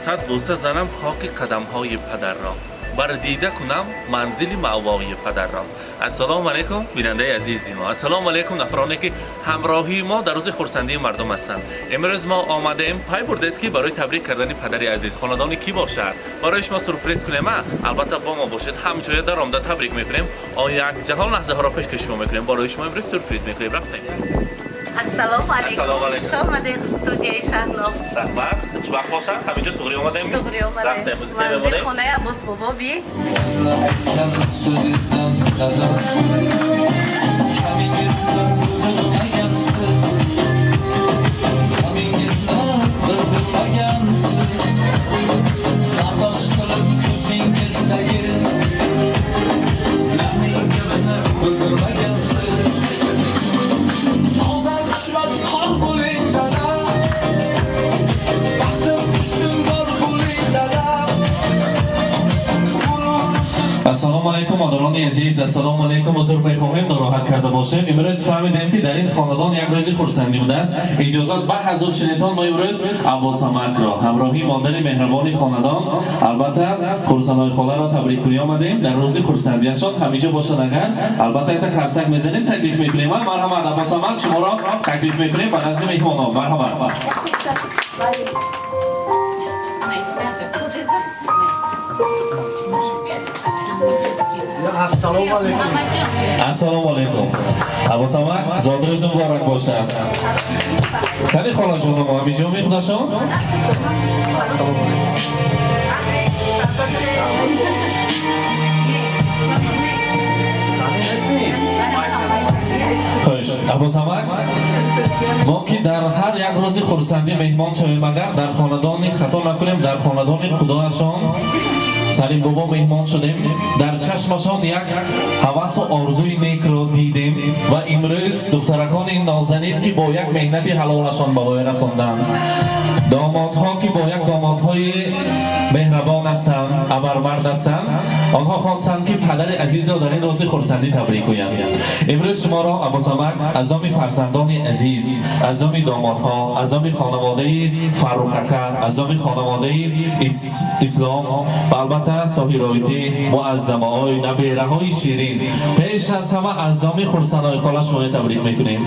Сад бӯса занам хоки қадамҳои падарро, бар дида кунам манзили маъвои падарро. Ассалому алайкум, бинандаи азизи мо, ассалому алайкум, нафароне ки ҳамроҳии мо дар рӯзи хурсандии мардум ҳастанд. Имрӯз мо омадаем, пай бурдед, ки барои табрик кардани падари азиз хонадони кӣ бошад, барои шумо сюрприз кунем. А албатта, бо мо бошед, ҳамҷоя даромада табрик мекунем. Он як ҷаҳон лаҳзаҳоро пешкаши шумо мекунем, барои шумо имрӯз сюрприз мекунем. Рафтем. Ассалому Ассалому алайкум. алайкум. Хуш омадед студияи Шаҳно. Раҳмат, хушбахт бошад. Ҳаминҷо туғри омадем. Туғри омадем. Рафтем, музика Манзил мемонем. Хонаи Аббос бобо би. Sizni aytgan so'zingizdan qadr Kamingizni bildirmagansiz, Kamingizni bildirmagansiz. Bardosh qilib ko'zingizdagi Namingizni bildirmagansiz. Tog'dan tushmas qor bo'ling, dada. Baxtim uchun bor bo'ling, dada. Ассалому алайкум, модарони азиз, ассалому алайкум. Узр мехоҳем, нороҳат карда бошем. Имрӯз фаҳмидем, ки дар ин хонадон як рӯзи хурсандӣ будааст. Иҷозат ба ҳазур шинитон, мо имрӯз Аббосамакро ҳамроҳии модари меҳрабони хонадон, албатта, Хурсанои холаро табрик кунӣ омадем. Дар рӯзи хурсандиашон ҳаминҷо бошад агар, албатта, якта карсак мезанем, таклиф мекунем. Марҳамат, Аббосамак, шуморо таклиф мекунем ба назди меҳмонон. Марҳамат. Ассалому алайкум. Ассалому алайкум, Аббосамак, зодрӯз муборак бошад. Кани холаҷономо, ҳаминҷо мехудашон? Хуш, Аббосамак, мо ки дар ҳар як рӯзи хурсандӣ меҳмон шавем, агар дар хонадони, хато накунем, дар хонадони худоашон Салим бобо меҳмон шудем, дар чашмашон як ҳавасу орзуи некро дидем. Ва имрӯз духтаракони нозанин, ки бо як меҳнати ҳалолашон ба воя расонданд, домодҳо, ки бо як домодҳои меҳрабон ҳастанд, абармард ҳастанд, онҳо хостанд, ки падари азизро дар ин рӯзи хурсандӣ табрик гӯянд. Имрӯз шуморо, Аббосамак, аз номи фарзандони азиз, аз номи домодҳо, аз номи хонаводаи Фаррухака, аз номи хонаводаи Ислом ва албатта соҳироитӣ, муаззамаҳои набераҳои ширин, пеш аз ҳама аз номи Хурсанои хола шуморо табрик мекунем.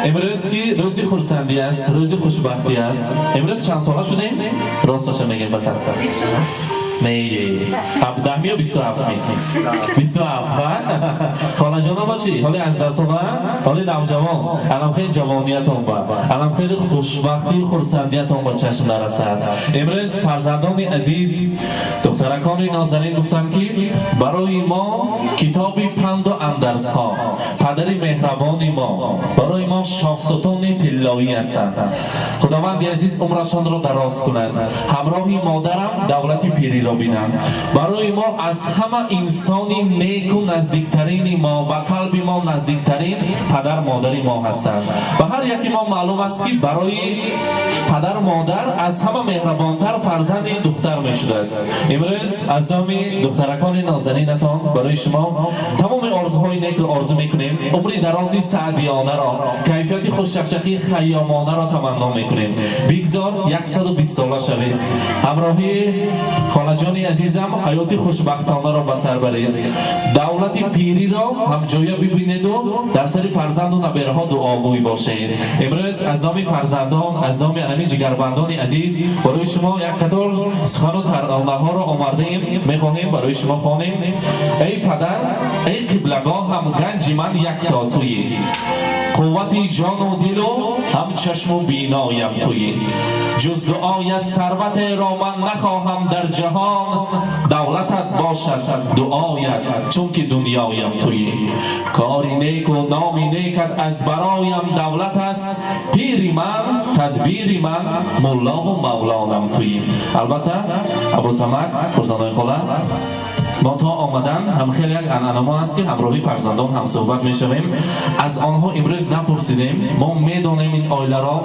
Имрӯз ки рӯзи хурсандӣ аст, рӯзи хушбахтӣ аст. Имрӯз чанд сола шудем, росташа мегем? Бахар, не, 17-ми ё 27-ми? 27. Холаҷоно бошӣ, ҳоли 18 сола, ҳоли навҷавон. Алам хеле ҷавониятон ба, алам хеле хушбахтию хурсандиятон ба чашм нарасад. Имрӯз фарзандони азиз, духтаракони нозанин гуфтанд, ки барои мо китоби панду андарзҳо, падари меҳрабони мо барои мо шоҳсутуни тиллоӣ ҳастанд. Худованди азиз умрашонро дароз кунад, ҳамроҳи модарам давлати пириро бинанд. Барои мо аз ҳама инсони неку наздиктарини мо, ба қалби мо наздиктарин падар модари мо ҳастанд. Ба ҳар яки мо маълум аст, ки барои падару модар аз ҳама меҳрабонтар фарзанди духтар мешудааст. Имрӯз аз номи духтаракони нозанинатон барои шумо тамоми орзуҳои некро орзу мекунем, умри дарози саъдиёнаро, кайфияти хушчақчақии хайёмонаро таманно мекунем. Бигзор 120 сола шавед, ҳамроҳии холаҷони азизам ҳаёти хушбахтонаро ба сар баред, давлати пириро ҳамҷоя бибинеду дар сари фарзанду набераҳо дуогӯй бошед. Имрӯз аз номи фарзандон, аз номи анами ҷигарбандони азиз барои шумо як қатор сухану таронаҳоро омардаем, мехоҳем барои шумо хонем. Эй падар, эй қиблагоҳам, ганҷи ман якто туӣ, қуввати ҷону дилу ҳам чашму биноям туӣ. Ҷуз дуоят сарватеро ман нахоҳам дар ҷаҳон, давлатат бошад дуоят, чунки дунёям туӣ. Кори неку номи некат аз бароям давлат аст, пири ман, тадбири ман, муллову мавлонам туӣ. Албатта, Абусамак, Хурсанои хола, мо то омадан ҳам хеле як анъанамо аст, ки ҳамроҳи фарзандон ҳамсӯҳбат мешавем. Аз онҳо имрӯз напурсидем, мо медонем ин оиларо.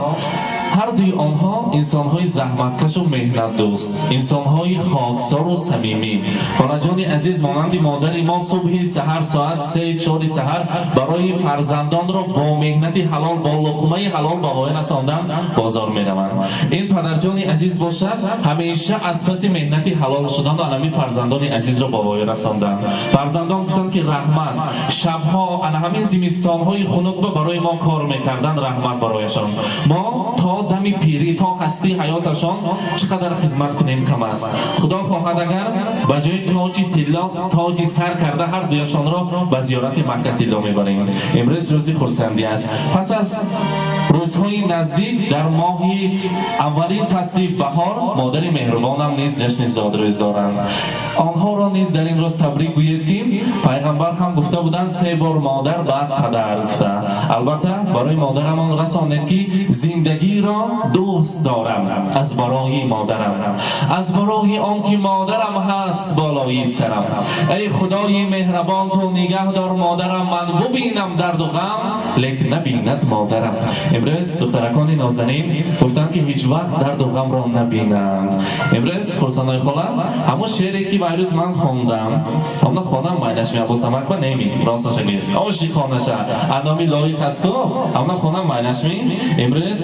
Ҳар дуи онҳо инсонҳои заҳматкашу меҳнатдӯст, инсонҳои хоксору самимӣ. Холаҷони азиз, монанди модари мо субҳи саҳар соат 3-4 саҳар барои фарзандонро бо меҳнати ҳалол, бо луқмаи ҳалол ба воя расондан бозор мераванд. Ин падарҷони азиз бошад, ҳамеша аз паси меҳнати ҳалол шуданду анами фарзандони азизро ба воя расонданд. Фарзандон гуфтанд, ки раҳмат, шабҳо ана ҳамин зимистонҳои хунук ба барои мо кор мекарданд, раҳмат барояшон. Мо то дами пирӣ, то ҳастии ҳаёташон чӣ қадар хизмат кунем, кам аст. Худо хоҳад, агар ба ҷои тоҷи тилло тоҷи сар карда, ҳар дуяшонро ба зиёрати Макка тилло мебарем. Имрӯз рӯзи хурсандӣ аст. Пас аз рӯзҳои наздик, дар моҳи аввалин фасли баҳор, модари меҳрубонам низ ҷашни зодрӯз доранд. Онҳоро низ дар ин рӯз табрик гӯед, ки пайғамбар ҳам гуфта буданд: се бор модар, баъд падар, гуфта. Албатта, барои модарамон расонед, ки зиндагиро дӯст дорам аз барои модарам, аз барои он ки модарам ҳаст болои сарам. Эй худои меҳрабон, ту нигаҳ дор модарам, ман бубинам дарду ғам, лек набинад модарам. Имрӯз духтаракони нозанин гуфтанд, ки ҳеҷ вақт дарду ғамро набинанд. Имрӯз, Хурсандои хола, ҳамон шеъре ки вайрӯз ман хондам, ҳамна хонам, майлаш ми, Аббосамак ба неми, росташа гӯед, ошиқонаша аноми лоиқ аст ку, ҳамна хонам, майлаш ми. Имрӯз,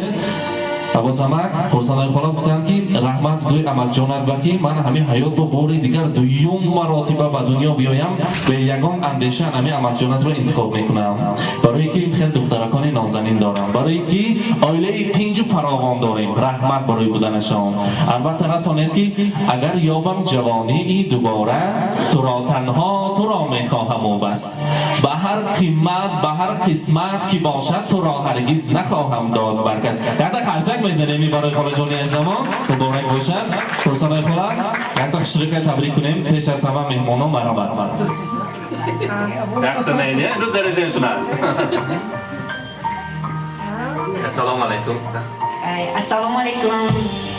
Аббосамак, Хурсандои хола гуфтанд, ки раҳмат гӯй амакҷонат ба, ки ман ҳамин ҳаёт бо бори дигар дуюм маротиба ба дунё биёям, бе ягон андеша ҳамин амакҷонатро интихоб мекунам, барое ки хел духтаракони нозанин дорам, барое ки оилаи тинҷу фаровон дорем. Раҳмат барои буданашон. Албатта, расонед, ки агар ёбам ҷавонии дубора, туро, танҳо туро мехоҳаму бас. Ба ҳар қимат, ба ҳар қисмат ки бошад, туро ҳаргиз нахоҳам дод бар кас. Якта қарсак мезанем барои холаҷони азамон, муборак бошад. Хурсандои хола, якта хушрӯка табрик кунем пеш аз ҳама меҳмонон, марҳамат. Якта не, имрӯз дараҷаи шунад. Ассалому алайкум. Ассалому алайкум.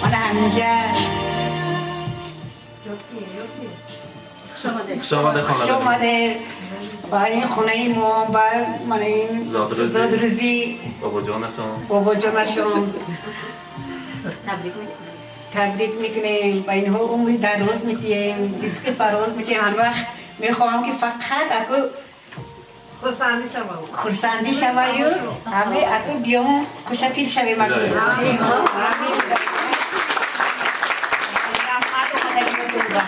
Мана ҳаминҷа. Хуш омадед. Хуш омадед ба ин хонаи мо, ба мана ин зодрӯзи зодрӯзи бобоҷонашон. Бобоҷонашон табрик мекунем, ба инҳо умри дароз медиҳем, ризқи фароз медиҳем. Ҳар вақт мехоҳам, ки фақат аку хурсандӣ шаваю ҳаме аку биём, хушапир шавем аку. Амин. Раҳмат омадагиатон.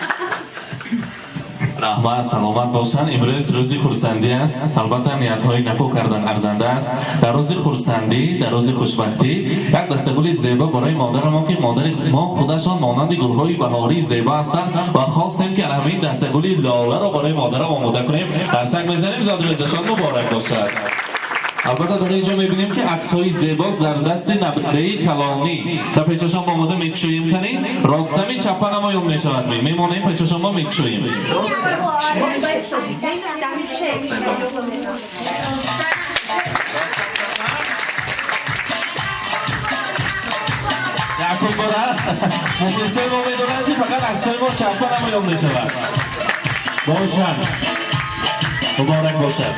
Раҳмат, саломат бошанд. Имрӯз рӯзи хурсандӣ аст. Албатта, ниятҳои наку кардан арзанда аст. Дар рӯзи хурсандӣ, дар рӯзи хушбахтӣ як дастагули зебо барои модарамон, ки модари мо худашон монанди гулҳои баҳории зебо ҳастанд, ва хостем, ки ҳамин дастагули лоларо барои модарам омода кунем. Қарсак мезанем, зодрӯзашон муборак бошад. Албатта, дар ин ҷо мебинем, ки аксҳои зебост дар дасти набираи калонӣ. Дар пешашон мо омода мекушоем. Кани, ростами, чаппа намоён мешавад, мемонем пешашон, мо мекушоем. Якум бора мухлисои мо медонанд, ки фақат аксҳои мо чаппа намоён мешавад. Бошад, муборак бошад.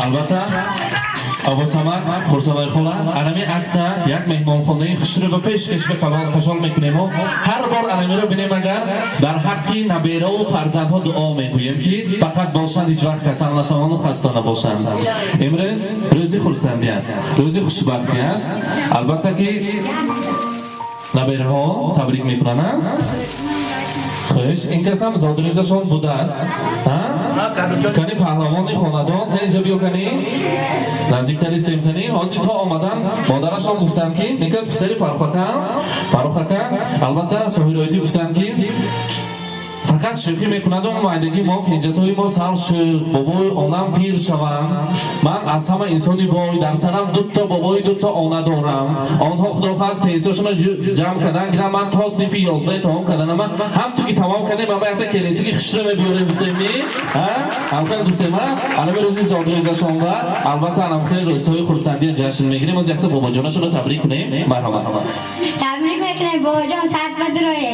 Албатта, Аббосамак, Хурсандои хола, анами акса як меҳмонхонаи хушрӯ ба пешкаш ба кашол мекунему ҳар бор анамиро бинем, агар дар ҳаққи набераву фарзандҳо дуо мегӯем, ки фақат бошанд, ҳеҷ вақт касал нашаванду хаста набошанд. Имрӯз рӯзи хурсандӣ аст, рӯзи хушбахтӣ аст. Албатта, ки набераҳо табрик мекунанд. Хуш, ин касам зодрӯзашон будааст. Кани, паҳлавони хонадон, инҷа биё, кани, наздиктари сем, кани. Ҳозир то омадан модарашон гуфтанд, ки ин кас писари Фаррухака, Фаррухака, албатта, соҳироитӣ гуфтанд, ки фақат шӯхӣ мекунаду майдагӣ мо кенҷатҳои мо сар шуд, бобои онам пир шаванд. Ман аз ҳама инсони бой, дар сарам дуто бобои, дуто она дорам. Онҳо, худо хоҳад, пенсияшонро ҷамъ кардан гирам. Ман то синфи 11 тамом карданама, ҳам ту ки тамом кардем, ама якта келинчаки хушро мебиёрем, гуфтем, ни албатта гуфтем. Алами рӯзи зодрӯзашон ва албатта анам хеле рӯзҳои хурсандия ҷашн мегирем. Оз якта бобоҷонашонро табрик кунем, марҳамат. Табрик. мекунем бобоҷон, сад бадроe.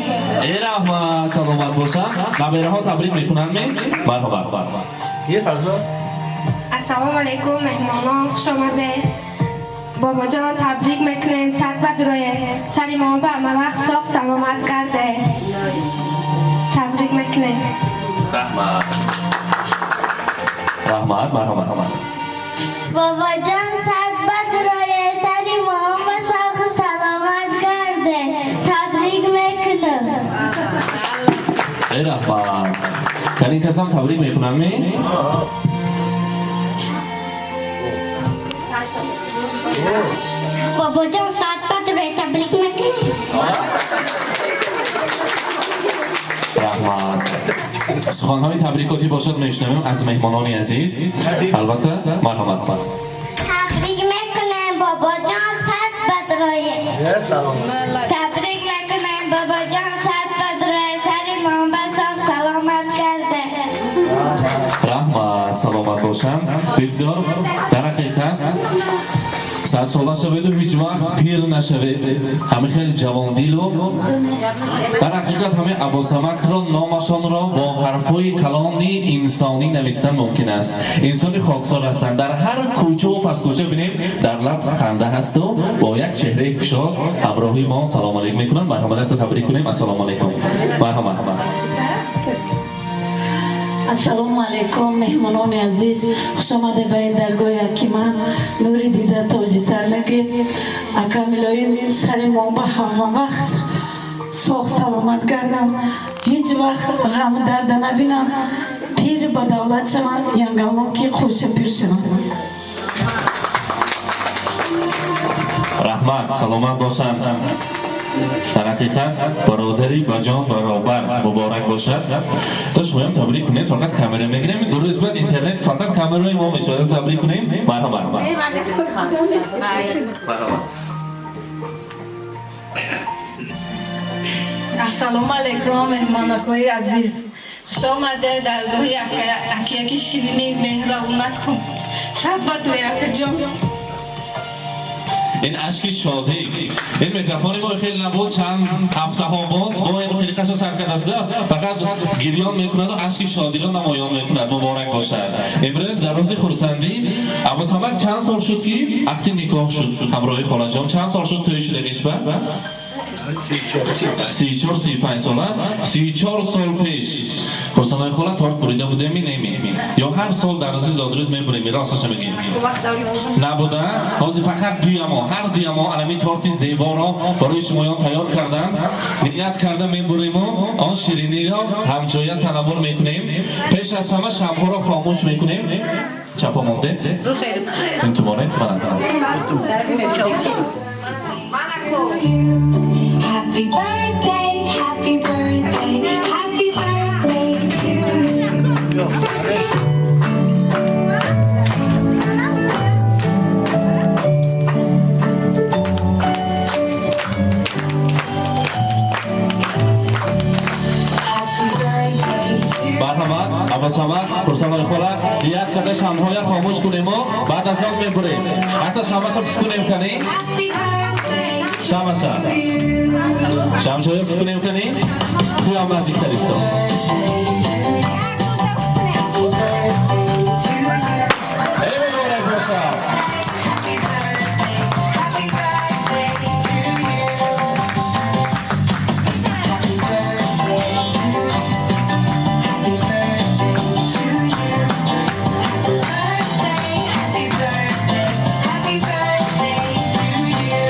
Эй раҳмат, саломат бошанд. Набераҳо табрик мекунанд ме? Марҳамат. Ассалому алайкум, меҳмонон, хуш омадед. Бобоҷон, табрик мекунем, сад бадрое. Сари мо ба ҳама вақт соғ саломат гарде. Табрик мекунем. Раҳмат. Раҳмат, марҳамат. Бобоҷон, сад бадрое, сари мо ба соғ саломат гарде. Табрик мекунам. Эй раҳмат. Дар ин касам табрик мекунанд ме? Бобоҷон, сад бадрое, табрик мекунем. Раҳмат. Суханҳои табрикотӣ бошад, мешунавем аз меҳмонони азиз. Албатта, марҳамат. Табрик мекунем, бобоҷон, сад бадрое. Табрик мекунем, бобоҷон, сад бадрое, сари мо ба соғ саломат гарде. Раҳмат, саломат бошанд. Бигзор дар ҳақиқат садсола шаведу ҳеҷ вақт пир нашавед, ҳами хеле ҷавондилу дар ҳақиқат ҳамаи Аббосамакро номашонро бо ҳарфҳои калони инсонӣ навистан мумкин аст. Инсони хоксор ҳастанд. Дар ҳар кӯчаву паскӯча бинем, дар лаб ханда ҳасту бо як чеҳраи кушод ҳамроҳи мо салом алейкум мекунанд. Марҳаматро табрик кунем. Ассалому алайкум, марҳамат. Ассалому алайкум, меҳмонони азиз, хуш омадед ба ин даргоҳи акима. Нури дида, тоҷи сар мегӯем. Ака Милоим, сари мо ба ҳама вақт соғ саломат гардам, ҳеҷ вақт ғаму дарда набинам, пир ба давлат шаванд, янгавлон ки хурша пир шаванд. Раҳмат, саломат бошанд. Дар ҳақиқат бародари ба ҷон баробар, муборак бошад. То шумоям табрик кунед, фақат камера мегирем. Дуруст, баъд интернет фақат камераи мо мешавад. Табрик кунем. Марҳамат, марҳамат. Ассалому алайкум, меҳмонакҳои азиз, хуш омадед даргоҳи акияки ширини меҳрабонакун. Сад бадре, акаҷон. Ин ашки шодӣ. Ин микрофони мо хеле набуд, чанд ҳафтаҳо боз бо ин тириқаша сар кардаста, фақат гирён мекунаду ашки шодиро намоён мекунад. Муборак бошад. Имрӯз дар рӯзи хурсандӣ Аббосамак чанд сол шуд, ки ақди никоҳ шуд ҳамроҳи холаҷон? Чанд сол шуд тӯй шудагишба? 34, 35 сола. 34 сол пеш хурсандои хола торт бурида будеми, неми? Ё ҳар сол дар рӯзи зодрӯз мебурем? Росташа мегӯем, набуда. Ҳозир фақат дуямо, ҳар дуямо анами торти зеборо барои шумоён тайёр кардан ният карда мебурему он шириниро ҳамҷоя танаввул мекунем. Пеш аз ҳама шамъҳоро хомӯш мекунем. Чапо мондед, интумонед. Happy birthday, happy birthday, happy birthday to you. Happy birthday to Марҳамат, Аббосамак, хурсандои хола, як қадар шамъҳоя хомӯш кунему баъд аз он мебурем. Ҳатто шамъаша пуф кунем кани. Happy birthday Шамъаша шамъшоя пуф кунем кани. Туям наздиктар исто. Happy birthday to you. Эй, муборак бошад. Happy birthday, happy birthday to you. Happy birthday to you. Happy birthday to you. Happy birthday, happy birthday, happy birthday to you.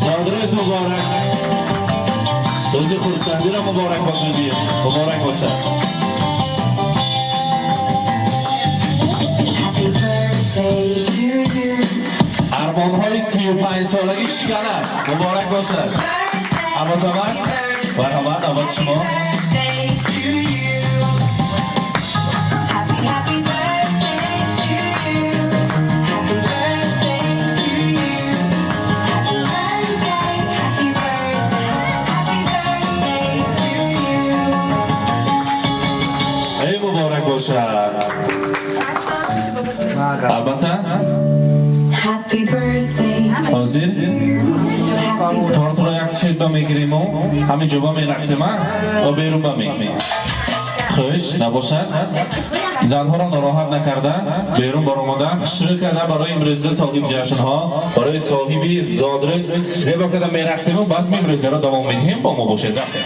Зодрӯз муборак, рӯзи хурсандиро муборакбод мегӯем. Муборак бошад. Happy birthday to you. Армонҳои 35-солагӣ шиканад. Муборак бошад, Аббосамак. Марҳамат, навбати шумо. Birthday to you. Happy, happy birthday to you. Happy birthday to you. Happy birthday, happy birthday, happy birthday to you. Эй, муборак бошад. Албатта. Ҳозир тортро як четба мегириму ҳамин ҷоба мерақсема ва берун ба ме. Хуш набошад, занҳоро нороҳат накарда, берун баромада, хушрӯ карда, барои имрӯза соҳиби ҷашнҳо, барои соҳиби зодрӯз зебо карда мерақсему базми имрӯзаро давом медиҳем. Бо мо бошед. Рафтем.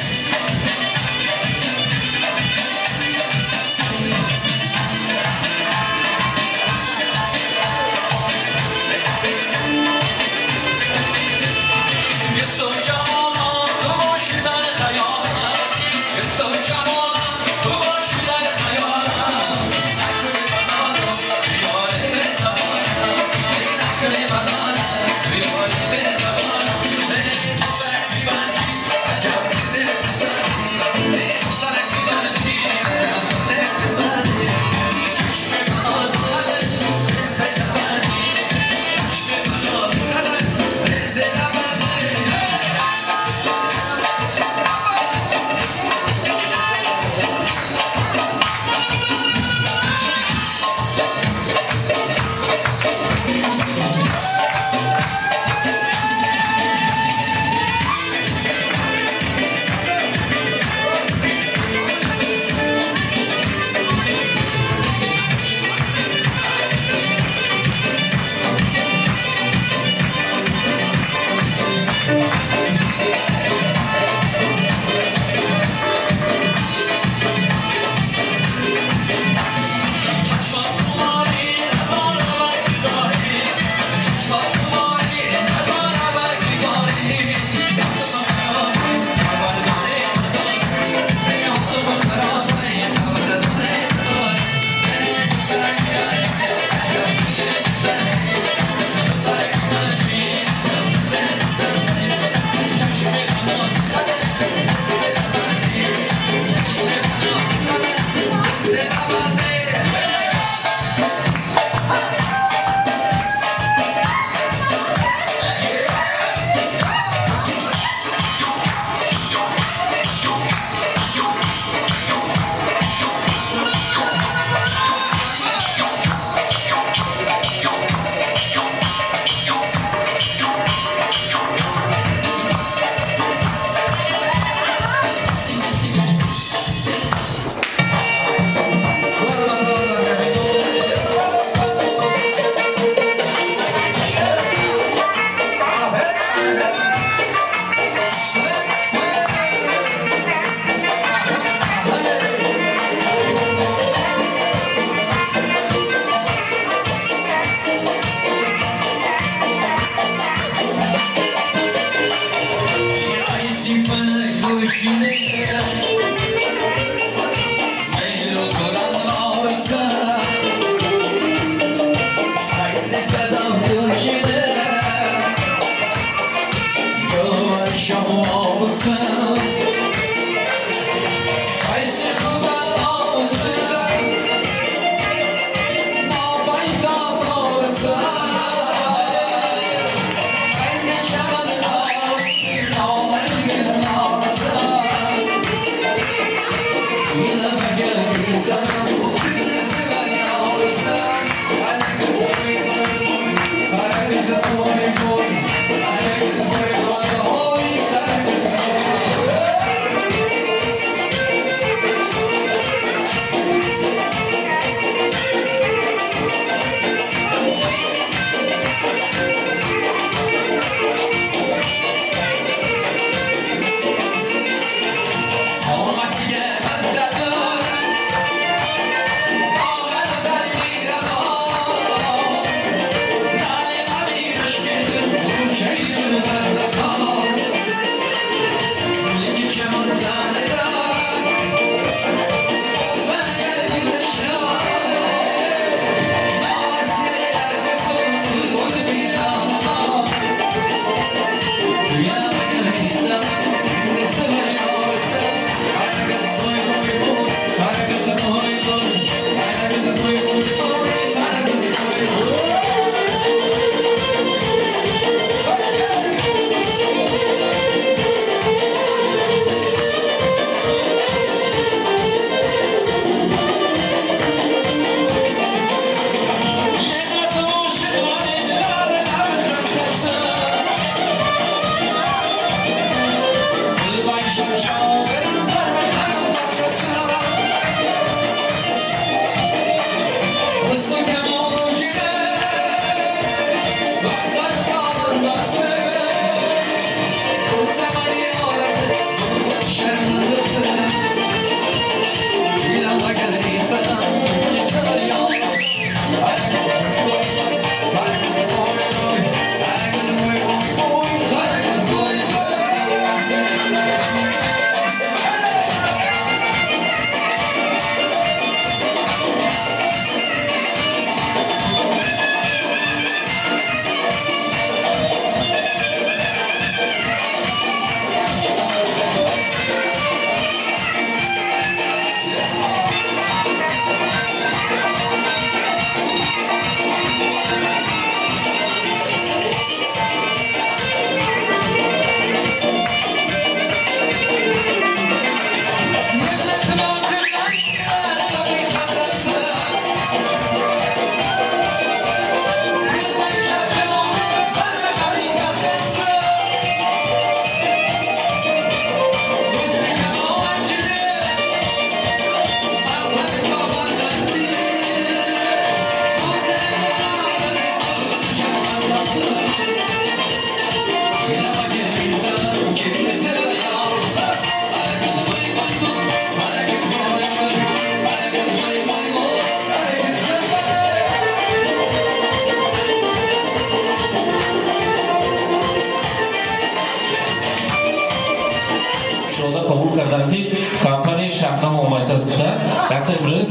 Кушода қабул карданд, ки компанияи Шаҳном омадааст гуфта. Якта имрӯз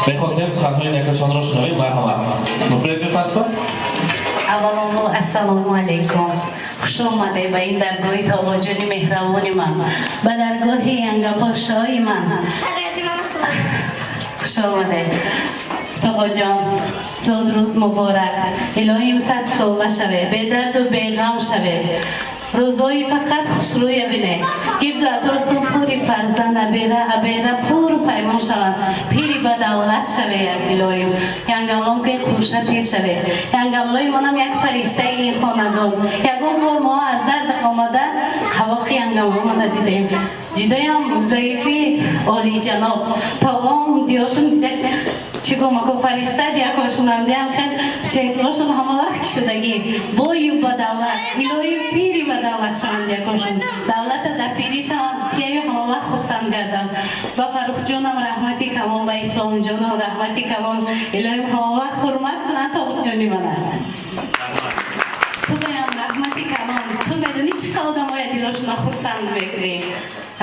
мехостем суханҳои некашонро шунавем. Марҳамат, муфред бипаспа. Аввалан, ассалому алайкум. Хуш омаде ба ин даргоҳи тоғоҷони меҳрабони ман, ба даргоҳи янгапошои ман хуш омаде. Тоғоҷон, зодрӯз муборак! Илоҳим, 100 сола шаве, бедарду беғам шаве, рӯзҳои фақат хушрӯя бине, гирду атрофтон пури фарзанд, абера абера пуру паймон шаванд, пири ба давлат шаве. Як илоҳим, янгамлом ки қурша пир шаве. Янгамлои манам як фариштаи ин хонадон. Ягон бор мо аз дард омада ҳавоқи янгамлома надидем. Ҷидоям заифи олиҷаноб тоғом диёшун як чӣ гумако фаришта диякошунам диям, хел чеҳрашон ҳама вақт шудагӣ бою ба давлат. Илоҳи, пири ба давлат шаванд, якошун давлата да пирӣ шаванд, тияю ҳама вақт хурсанд гардам. Ба Фаррухҷонам раҳмати калон, ба Исломҷонам раҳмати калон. Илоҳим, ҳама вақт ҳурмат кунанд тоғҷони мана. Ту баям раҳмати калон. Ту медонӣ, чӣ қадр одамоя дилошона хурсанд мекунӣ.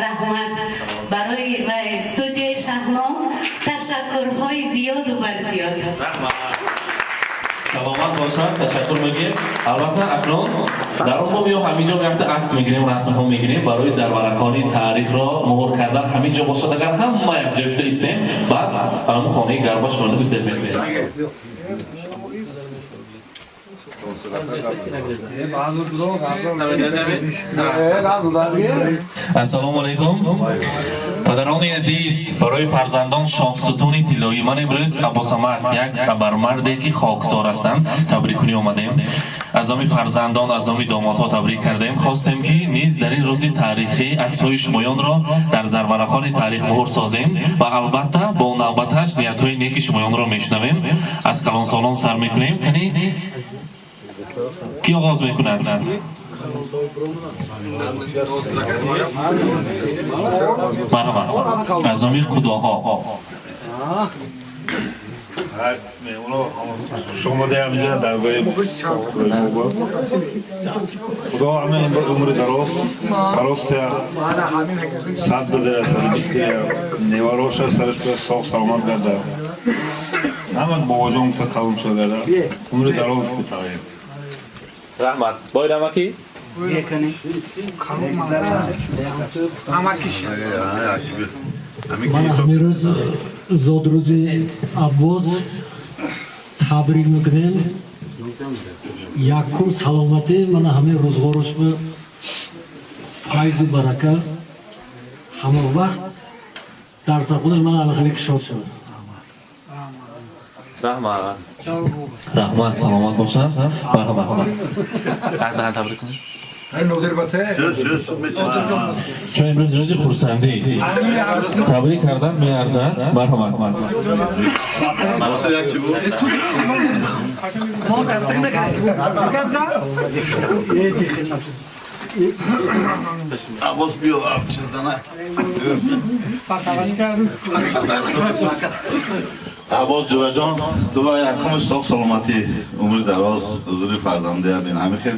Раҳмат барои студияи Шаҳном, ташаккурҳои зиёду барзиёд. Раҳмат, саломат бошад, ташаккур мегӯем. Албатта, акнун дар он мо мео ҳамин ҷо якта акс мегирем, расмҳо мегирем барои зарварақони таърихро муҳр кардан. Ҳамин ҷо бошад, агар ҳама якҷоя шуда истем, баъд ҳамун хонаи гарба шуморо гусел мекунем. Ассалому алайкум, падарони азиз, барои фарзандон шоҳсутуни тиллоӣ. Ман имрӯз Аббосамад, як абармарде ки хоксор ҳастанд, табриккунӣ омадем. Аз номи фарзандон, аз номи домодҳо табрик кардем. Хостем, ки низ дар ин рӯзи таърихӣ аксҳои шумоёнро дар зарварақони таърих муҳр созем ва албатта бо навбаташ ниятҳои неки шумоёнро мешунавем. Аз калонсолон сар мекунем. Кани, кӣ оғоз мекунад? Марҳамат, аз номи худоҳо. Хуш омадаям инҷа даргоҳи. Худо ҳамин умри дароз дарозтия, 100 бидира, 120-тия, невароша сараш соғ саломат гарда, ҳама бобоҷон гуфта калон шуда гарда, умри дароз битавем. Раҳмат, бойрамакӣ. Ман ҳамин рӯз зодрӯзи Аббос табрик мекунем. Якум саломатӣ, мана ҳамин рӯзғорош ба файзу барака, ҳама вақт дар сархудаш мана ҳама хеле кушод шавад. Раҳмат, раҳмат, саломат бошад. Марҳамат, як табрик кунед, чун имрӯз рӯзи хурсандӣ, табрик кардан меарзад. Марҳамат. Abbos биё, чизданак. Аббос ҷураҷон, ту ба якуми соғ саломатӣ, умри дароз, ҳузури фарзандия бин. Ҳамин хел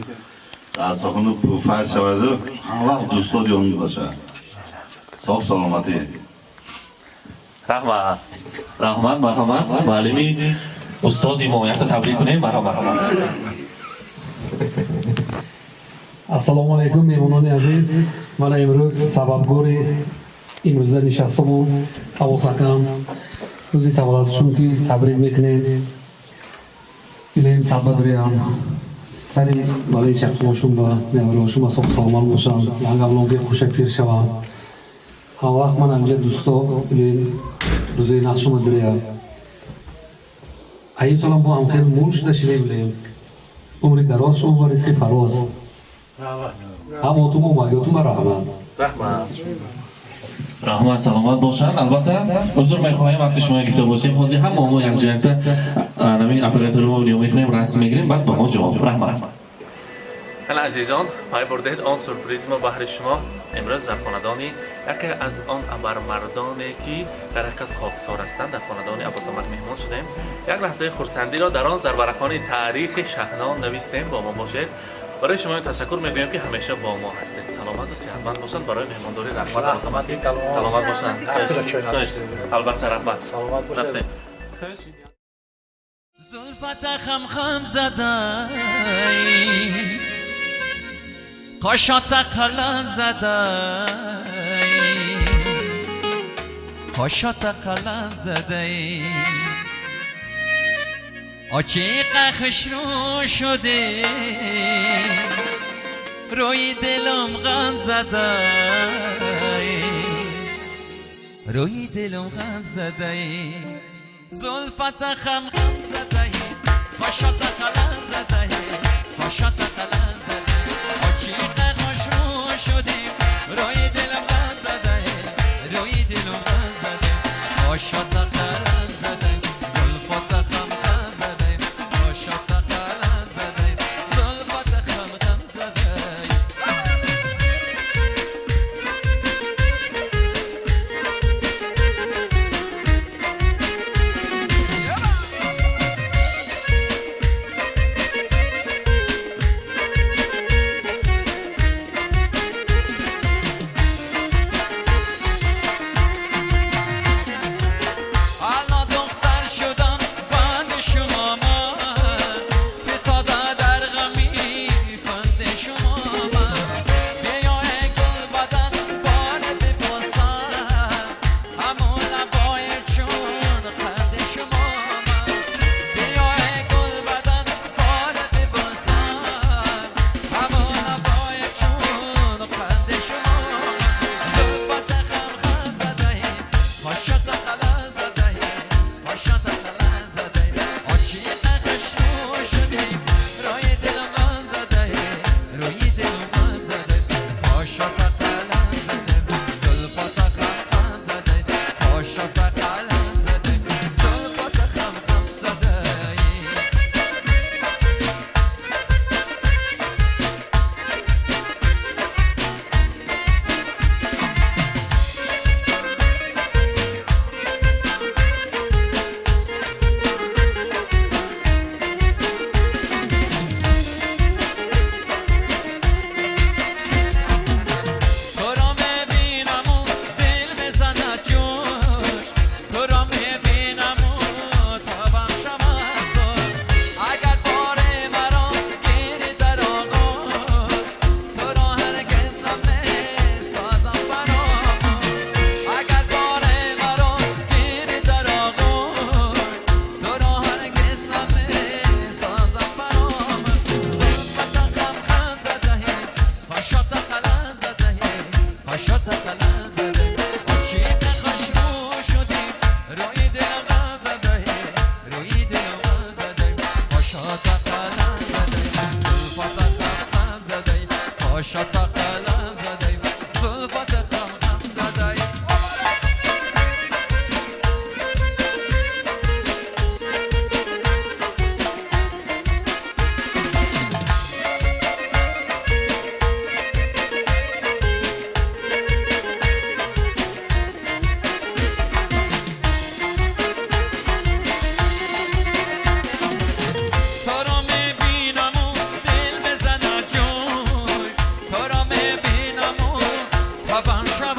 дар сохуну файз шаваду ҳама вақт дӯстод ён бошад. Соғ саломатӣ. Раҳмат, раҳмат. Марҳамат, муаллими устоди мо, якта табрик кунем. Марҳамат. Ассалому алайкум, меҳмонони азиз. Мана имрӯз сабабгори имрӯза нишастамон Аббос акам, рӯзи таваллудшон ки табрик мекунем. Илоҳим, саббадурям сари балаи чаққоншон ба неварошон ба соғ саломат бошанд, янгаблонги хуша пир шаванд. Ҳама вақт ман ҳамҷа дӯсто, илоҳим, рӯзои нақшума дуреям. Аим солам бо ҳам хел мул шуда шидем. Илоҳим, умри дароз шумо ва ризқи фароз. Ҳамотум омагиётум ба раҳмат. Раҳмат, раҳмат, саломат бошанд. Албатта, узр мехоҳем, вақти шумо гирифта бошем. Ҳозир ҳама мо якҷоякта нами оператори мо ниё мекунем, расм мегирем, баъд ба мо ҷавоб. Раҳмат. Ҳала, азизон, пай бурдед, он сюрпризи мо баҳри шумо имрӯз дар хонадони яке аз он абармардоне, ки дар ҳақиқат хоксор ҳастанд, дар хонадони Аббосамад меҳмон шудем. Як лаҳзаи хурсандиро дар он зарварақони таърихи Шаҳнон навистем. Бо мо бошед. Барои шумо ташаккур мегӯем, ки ҳамеша бо мо ҳастед. Саломату сиҳатманд бошанд. Барои меҳмондорӣ раҳмат. Раҳмати калон. Саломат бошанд. Хуш. Албатта, раҳмат. Саломат бошед. Рафтем. زلفت خم خم زده، قاشات قلم زده، قاشات قلم زده. آچیق خوش رو شده، روی دلم غم زده، روی دلم غم زده. زلفت خم خم زده، قاشات قلم زده، قاشات قلم زده. عاشق خوش رو شدیم، روی دلم غم زده، روی دلم غم زده. قاشات قلم زده، زلفت خم خم زده، قاشات قلم زده، زلفت خم خم زده. الا دختر شدم بند شما من، فتاده در غمی فند شما من. بیا ای گل بدن بار ببوسم، همون لبای چون قند شما من. بیا ای گل بدن بار ببوسم، همون لبای چون قند شما من. زلفت خم خم زده، قاشات قلم زده، قاشات قلم زده. عاشق خوش رو شدیم، روی دلم غم زده، روی دلم غم زده. قاشات قلم زده، زلفات خم خم زده، قاشات قلم زده، زلفات خم خم زده. تو را میبینم و دل بزند جوش، تو را میبینم و تابم شود خوش. اگر بار مرا گیری در آغوش، تو را هرگز نمیسازم فراموش. اگر بار مرا گیری در آغوش، تو را هرگز نمیسازم فراموش. زلفت خم خم زده، قاشات قلم زده، قاشات قلم زده. عاشق خوش رو شدیم، روی دلم غم زده، روی دلم غم زده. قاشات قلم زده، زلفات خم خم زده، قاشات قلم زده، زلفات خم خم زده. تو را میبینم و دل بزند جوی، تو را میبینم و تبم شود.